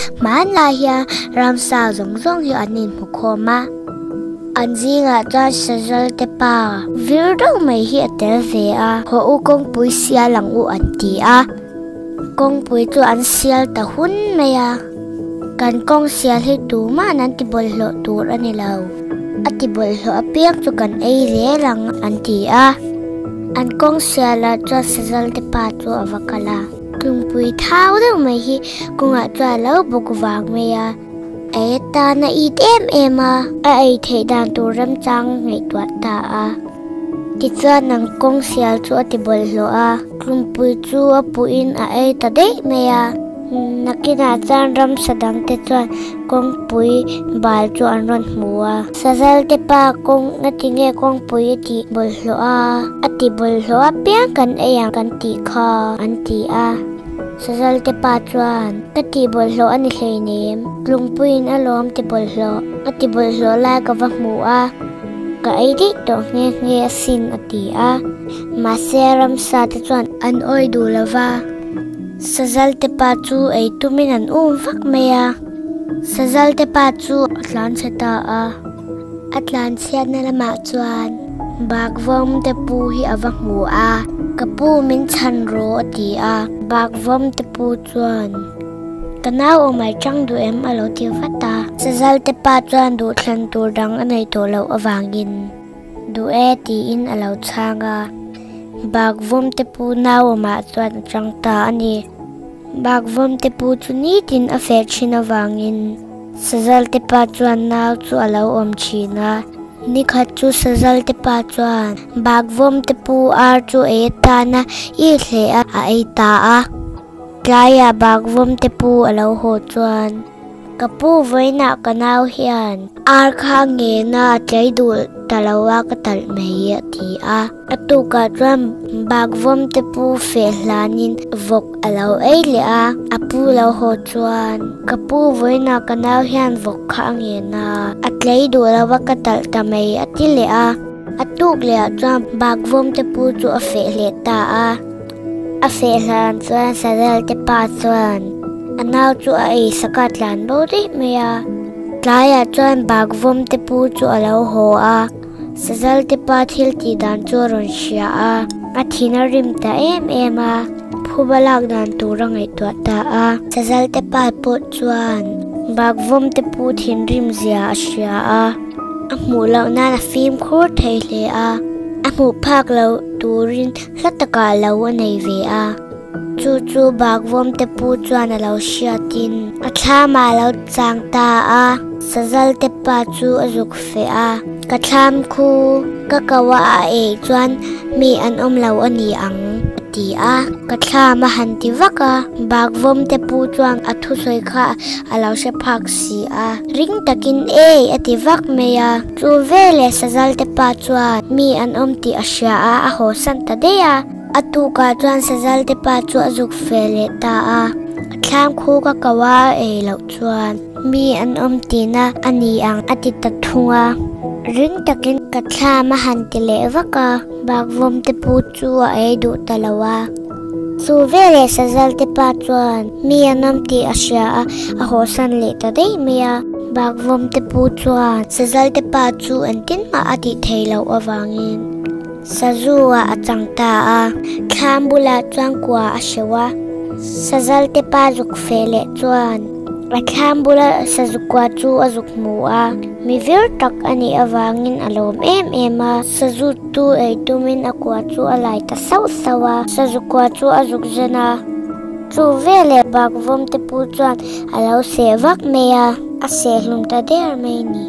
Hmanlai hian ramsa zawng zawng hi an inhmu khawm a, an zingah chuan Sazal te pa vir deuh mai hi a tel ve a, haw u kawngpui sial ang u an ti a, kawngpui chu an sial ta hun mai a, kan kawng sial hi tuma'n an ti bawlhhlawh tur a ni lo, a ti bawlhhlawh apiang chu kan ei zel ang an ti a, an kawng sialah chuan Sazal te pa chu a va kal a. Tlungpui thau deuh mai hi kawngah chuan a lo bawk vang mai a, ei atan a it em em a, a ei theih dan tur remchang ngaihtuah ta a. Tichuan ang kawng sial chu a ti bawlhhlawh a, tlungpui chu a puhin a ei ta daih mai a. Nakinah chuan ramsa dangte chuan kawngpui bal chu an rawn hmu a. Sazal te pa kawng a ti nge kawngpui a tih bawlhhlawh a, a ti bawlhhlawh apiang kan ei ang kan tih kha an ti a. Sazal te pa chuan ka tih bawlhhlawh a ni hleinem, tlungpuiin a lawm ti bawlhhlawh, a ti bawlhhlawh lai ka va hmu a, ka ei daih tawh nghe nghe asin a ti a. Mahse ramsa te chuan an awi duh lo va. Sazal te pa chu ei tumin an um vak mai a, Sazal te pa chu a tlan chhe ta a, a tlan chhiatna lamah chuan Bakvawm te pu hi a va hmu a, Ka pu min chhan rawh a ti a, Bakvawm te pu chuan Ka nau awm ai chang duh em a lo ti vat a, Sazal te pa chuan duhthlan tur dang a nei tawh loh avangin Duh e tiin a lo chhang a, Bakvawm te pu nauawmah chuan a chang ta a ni. Bakvawm te pu chu nitin a feh thin avangin Sazal te pa chuan nau chu a lo awm thin a. Nikhat chu Sazal te pa chuan Bakvawm te pu ar chu ei atana i hle a, a ei ta a. Tlaiah Bakvawm te pu a lo haw chuan. Ka pu vawiinah ka nau hian ar kha ngena a tlei duh ta lo a ka talh mai a ti a. A tukah chuan bakvawm te pu feh hlanin vawk a lo ei leh a, a pu lo haw chuan ka pu vawiinah ka nau hian vawk kha a ngen a, a tlei duh lo a ka talh ta mai a ti leh a. A tuk leh ah chuan bakvawm te pu chu a feh leh ta a. A feh hlan chuan Sadel te pa chuan a nau chu a ei sak a tlan bo daih mai a. Tlaiah chuan Bakvawm te pu chu a lo haw a, Sazal te pa thil tih dan chu a rawn hria a, a thin a rim ta em em a, phuba lak dan tur a ngaihtuah ta a. Sazal te pa pawh chuan Bakvawm te pu thinrim zia a hria a, a hmuh loh nan a fimkhur thei hle a, a hmuh phak loh turin Hla takah lo a nei ve a, chu chu Bakvawm te pu chuan a lo hriatin a thlamah a lo chang ta a, Sazal te pa chu a zuk feh a, ka thlam khu ka ko a a ei chuan mi an awm lo a ni ang a ti a, ka thlam a han ti vak a, Bakvawm te pu chuan a thusawi kha a lo hre phak si a, ring takin ei a ti vak mai a. Chu veleh Sazal te pa chuan mi an awm tih a hria a, a haw san ta daih a. A tukah chuan Sazal te pa chu a zuk fe leh ta a, a thlam khu ka ko a, a ei loh chuan mi an awm tihna a ni ang a ti ta thung a. Ring takin ka thlam a han ti leh vak a, Bakvawm te pu chu a ei duh ta lo a. Chu veleh Sazal te pa chuan mi an awm tih a hria a, a haw san leh ta daih mai a. Bakvawm te pu chuan Sazal te pa chu engtin mah a tih theih loh avangin Sazu ah a chang ta a, thlam bulah chuan kua a hreuh a. Sazal te pa zuk feh leh chuan a thlam bula sazu kua chu a zuk hmu a, mi vir tak a nih avangin a lawm em em a, sazu Tu ei tumin a kua chu a lai ta sauh sauh a, sazu kua chu a zuk zen a. Chu veleh bakvawm te pu chuan a lo seh vak mai a, a seh hlum ta der mai ni.